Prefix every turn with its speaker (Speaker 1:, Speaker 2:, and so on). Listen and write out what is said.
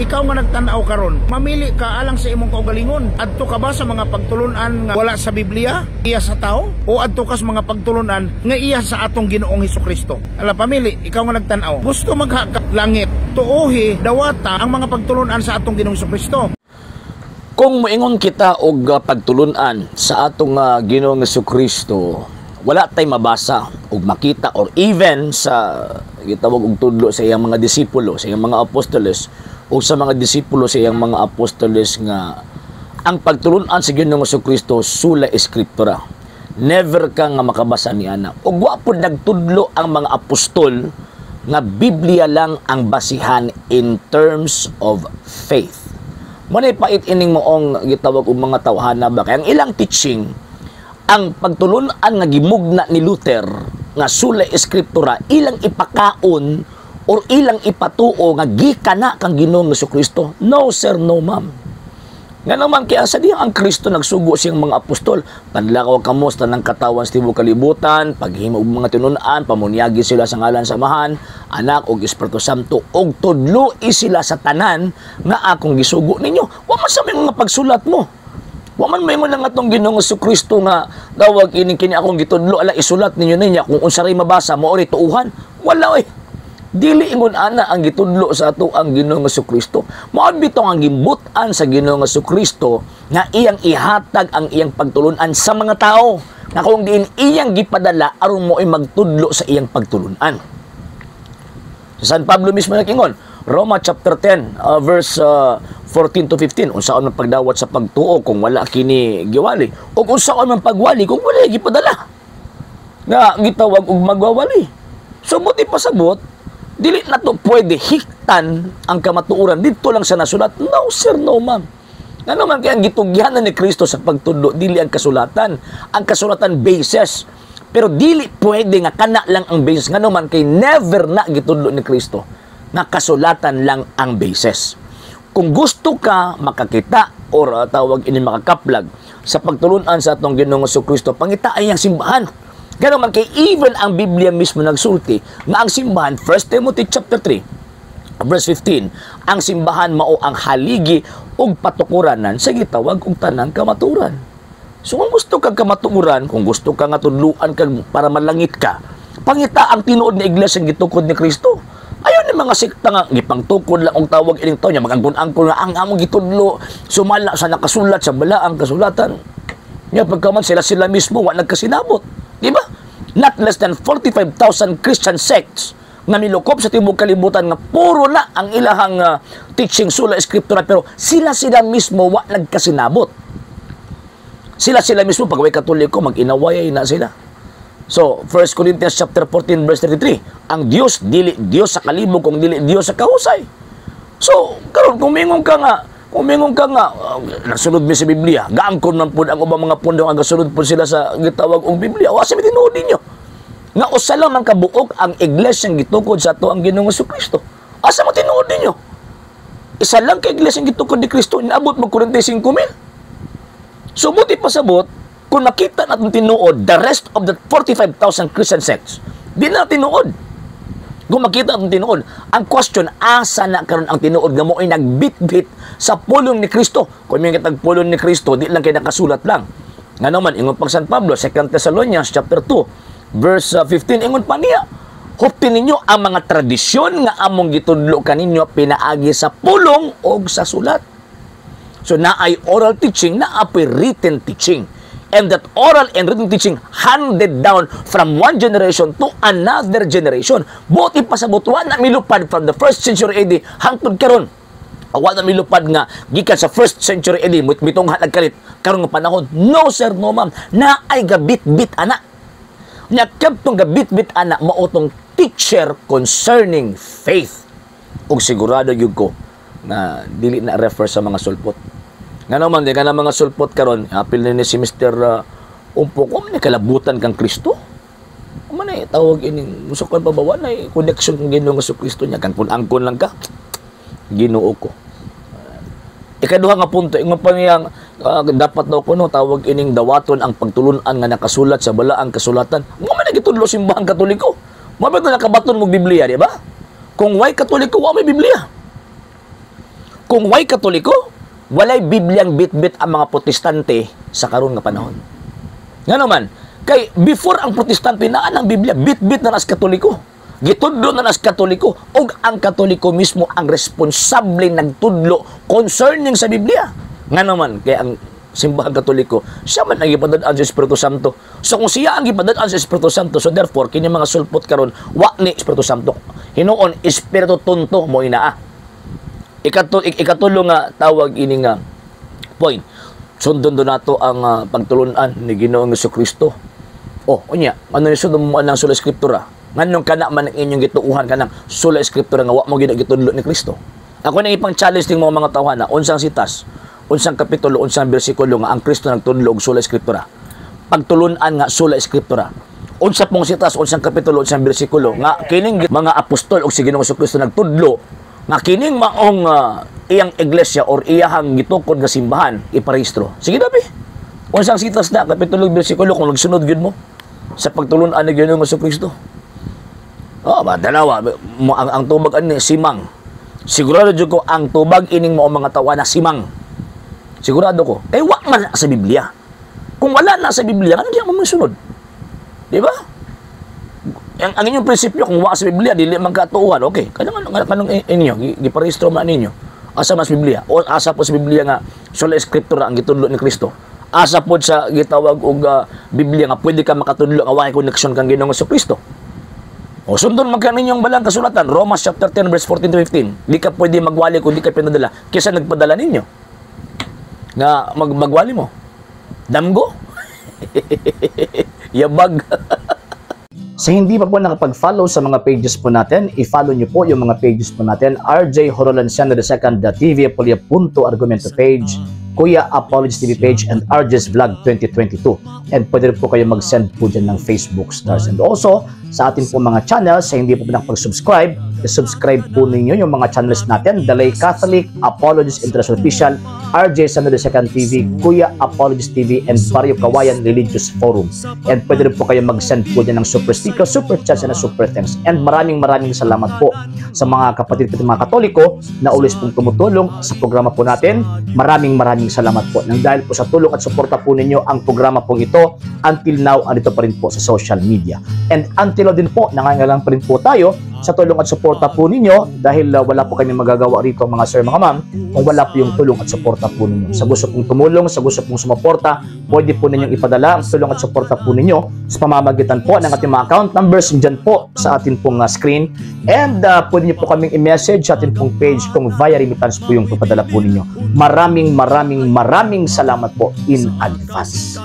Speaker 1: Ikaw nga nagtan-aw karon, mamili ka alang sa imong kaugalingon. Adto ka ba sa mga pagtulunan nga wala sa Biblia, iya sa tao, o adto ka sa mga pagtulunan nga iya sa atong Ginoong Hesus Kristo? Ala, pamili, ikaw nga nagtan-aw. Gusto magha langit, tuohi, dawata ang mga pagtulunan sa atong Ginoong Kristo.
Speaker 2: Kung moingon kita og pagtulunan sa atong Ginoong Kristo, wala tay mabasa ug makita or even sa gitawag og tudlo sa iyang mga disipulo, sa iyang mga apostoles o sa mga disipulo sa iyang mga apostoles nga ang pagtulunan sa Ginoong Kristo sola scriptura. Never ka nga makabasa ni ana. Ug wa pud nagtudlo ang mga apostol nga Biblia lang ang basihan in terms of faith. Mao pait ining moong gitawag og mga tawhana ba, kay ang ilang teaching, ang pagtulunan nga gimugna ni Luther nga sola scriptura, ilang ipakaon or ilang ipatuo nga gikan na kang Ginoong Kristo. No sir, no ma'am. Nga naman kaya sa diyang ang Kristo nagsugo siyang mga apostol, "Panlakaw kamo sa tanang katawan sa tibuok kalibutan, paghimo og mga tinun-an, pamunyagi sila sa ngalan sa Amahan, Anak ug Espiritu Santo, ug tudloi sila sa tanan nga akong gisugo ninyo." Wa man sa may mga pagsulat mo. Wa man may nga atong Ginoong Kristo nga tawag ining kini akong gitudlo, ala, isulat ninyo ninya, kung unsa ray mabasa mo ori tuuhan. Wala oy. Dili ingon ana ang gitudlo sa ato ang Ginoong Kristo. Mao bitaw ang gimbut-an sa Ginoong Kristo nga iyang ihatag ang iyang pagtulunan sa mga tao nga kung diin iyang gipadala aron mo ay magtudlo sa iyang pagtulunan. Sa San Pablo mismo nagingon, Roma chapter 10 verse 14 to 15, unsaon man pagdawat sa pagtuo kung wala kini giwali, ug unsaon man pagwali kung wala gipadala nga gitawag og magwawali? So buot ipasabot, dili na to pwede hiktan ang kamatuoran dito lang sa nasulat. No sir, no ma'am. Ngano man kay ang gitugyanan ni Kristo sa pagtudlo dili ang kasulatan. Ang kasulatan basis. Pero dili pwede nga kana lang ang basis. Ngano man kay never na gitudlo ni Kristo nga kasulatan lang ang basis. Kung gusto ka makakita or tawag ini makakaplag sa pagtulunan sa atong Ginoong Kristo, pangita ay ang simbahan. Ngano man kay even ang Biblia mismo nagsulti nga ang simbahan, 1 Timothy chapter 3 verse 15, ang simbahan mao ang haligi ug patukuranan sa gitawag og tanang kamatuoran. So kung gusto kag kamatuoran, kung gusto ka nga tudluan kag para malangit ka, pangita ang tinuod na iglesia nga gitukod ni Kristo. Ayaw ni mga sekta nga gipangtukod lang og tawag ining tawo niya, magangkon-angkon nga ang among gitudlo sumala sa nakasulat sa balaang kasulatan. Nya pagkaman sila sila mismo wa nagkasinabot. Di ba? Not less than 45,000 Christian sects nga milukop sa tibuok kalibutan nga puro na ang ilahang teaching sola scriptura, pero sila sila mismo wa nagkasinabot. Sila sila mismo, pag way Katoliko, mag-inaway na sila. So, 1 Corinthians chapter 14 verse 33, ang Dios dili Dios sa kalibog kung dili Dios sa kahusay. So, karon kung mingon ka nga nagsunod mi sa Biblia, gaangkon man pud ang ubang mga pundong ang gasunod pud sila sa gitawag og Biblia. Wa sa tinuod ninyo nga usa lang man kabuok ang iglesia gitukod sa ato ang Ginoong Kristo. Asa mo tinuod ninyo? Isa lang ka iglesia gitukod ni Kristo, inaabot mag 45 mil. So, buot ipasabot, kung makita natin tinuod, the rest of the 45,000 Christian sects, di na tinuod. Kung makita natin tinuod, ang question, asa na karon ang tinuod nga mo ay nagbitbit sa pulong ni Kristo? Kung may kitag pulong ni Kristo, di lang kay nakasulat lang. Nga naman, ingon pag San Pablo, 2 Thessalonians chapter 2, verse 15, ingon pa niya, "Hupti ninyo ang mga tradisyon nga among gitudlo kaninyo pinaagi sa pulong o sa sulat." So naay oral teaching, naapoy written teaching. And that oral and written teaching handed down from one generation to another generation. Buot ipasabot, wa na milupad from the first century AD hangtod karon. Wa na milupad nga gikan sa first century AD mitong nagkalit karon nga panahon. No sir, no ma'am. Naay gabit-bit ana. Nya tong gabit-bit ana mao tong teacher concerning faith. Ug sigurado gyud ko na dili na refer sa mga sulpot. Nga naman, di ka na mga sulpot karon, apil ni si Mr. Umpok, man kalabutan kang Kristo. Man ay tawag ining musukan pa ba, na connection kang Ginoong Kristo niya kan kung angkon lang ka Ginoo ko. Ikaduha nga punto, ingon pa niyang dapat daw kuno tawag ining dawaton ang pagtulunan nga nakasulat sa balaang kasulatan. Mo man nagitudlo simbahang Katoliko. Mo ba nakabaton mo Biblia, di ba? Kung way Katoliko, wa may Biblia. Kung way Katoliko, walay Bibliang bit-bit ang mga Protestante sa karon nga panahon. Nga naman, kay before ang Protestante naa ang Biblia, bit-bit na nas Katoliko. Gitudlo na nas Katoliko ug ang Katoliko mismo ang responsable nagtudlo concerning sa Biblia. Nga naman, kay ang Simbahan Katoliko, siya man ang gipadad-an sa Espiritu Santo. So kung siya ang gipadad-an sa Espiritu Santo, so therefore, kini mga sulpot karon wa ni Espiritu Santo. Hinuon, Espiritu Tunto mo inaa. Ikatulo nga tawag ini nga point. Sundon do nato ang pagtulunan ni Ginoong Kristo. Oh, unya, ano ni sundon mo ang sola scriptura? Nganong kana man ang inyong gituuhan kanang sola scriptura nga wa mo gid gitudlo ni Kristo? Ako nang ipang challenge ning mga tawhana, unsang sitas, unsang kapitulo, unsang bersikulo nga ang Kristo nagtudlo og sola scriptura? Pagtulunan nga sola scriptura. Unsa pong sitas, unsang kapitulo, unsang bersikulo nga kining mga apostol og si Ginoong Kristo nagtudlo nga kining maong iyang iglesia or iyahang gitukod nga simbahan iparehistro? Sige dabi. Unsang sitas na, kapitulo, bersikulo, kung nagsunod gyud mo sa pagtulunan ni Ginoong Kristo? Oh, ba dalawa mo ang tubag ani simang. Sigurado jud ko ang tubag ining mo mga tawa na simang. Sigurado ko. Kay wa man sa Biblia. Kung wala na sa Biblia, ano diyan mo masunod? Di ba? Ang inyong prinsipyo, kung wa sa Biblia, dili man katuuhan, okay. Kanang ano, kanang inyo, giparehistro man ninyo. Asa mas Biblia? O asa po sa Biblia nga sola scriptura ang gitudlo ni Kristo? Asa po sa gitawag og Biblia nga pwede ka makatudlo nga way connection kang Ginoong Kristo? O sundon man ka ninyong balang kasulatan, Romans chapter 10 verse 14 to 15. Di ka pwede magwali kung di ka pinadala. Kaysa nagpadala ninyo. Nga magwali mo. Damgo? Yabag.
Speaker 3: Sa hindi pa po nakapag-follow sa mga pages po natin, i-follow nyo po yung mga pages po natin. RJ Horolanciano II, the TV Apolia Punto Argumento page, Kuya Apologies TV page, and RJ's Vlog 2022. And pwede rin po kayo mag-send po dyan ng Facebook stars. And also, sa atin po mga channels, sa hindi po nakapag-subscribe, i-subscribe po ninyo yung mga channels natin. The Lay Catholic, Apologies International Official, RJ Sano II TV, Kuya Apologies TV, and Barrio Kawayan Religious Forum. And pwede rin po kayo mag-send po dyan ng super sticker, super chats, and super thanks. And maraming maraming salamat po sa mga kapatid ko mga Katoliko na always pong tumutulong sa programa po natin. Maraming maraming salamat po. Nang dahil po sa tulong at suporta po ninyo ang programa pong ito, until now, andito pa rin po sa social media. And until now din po, nangangailangan pa rin po tayo sa tulong at suporta po ninyo dahil wala po kami magagawa rito, mga sir, mga ma'am, kung wala po yung tulong at suporta po ninyo. Sa gusto pong tumulong, sa gusto pong sumuporta, pwede po ninyong ipadala ang tulong at suporta po ninyo sa pamamagitan po ng ating mga account numbers dyan po sa atin pong screen. And pwede niyo po kaming i-message sa atin pong page kung via remittance po yung papadala po ninyo. Maraming maraming maraming salamat po in advance.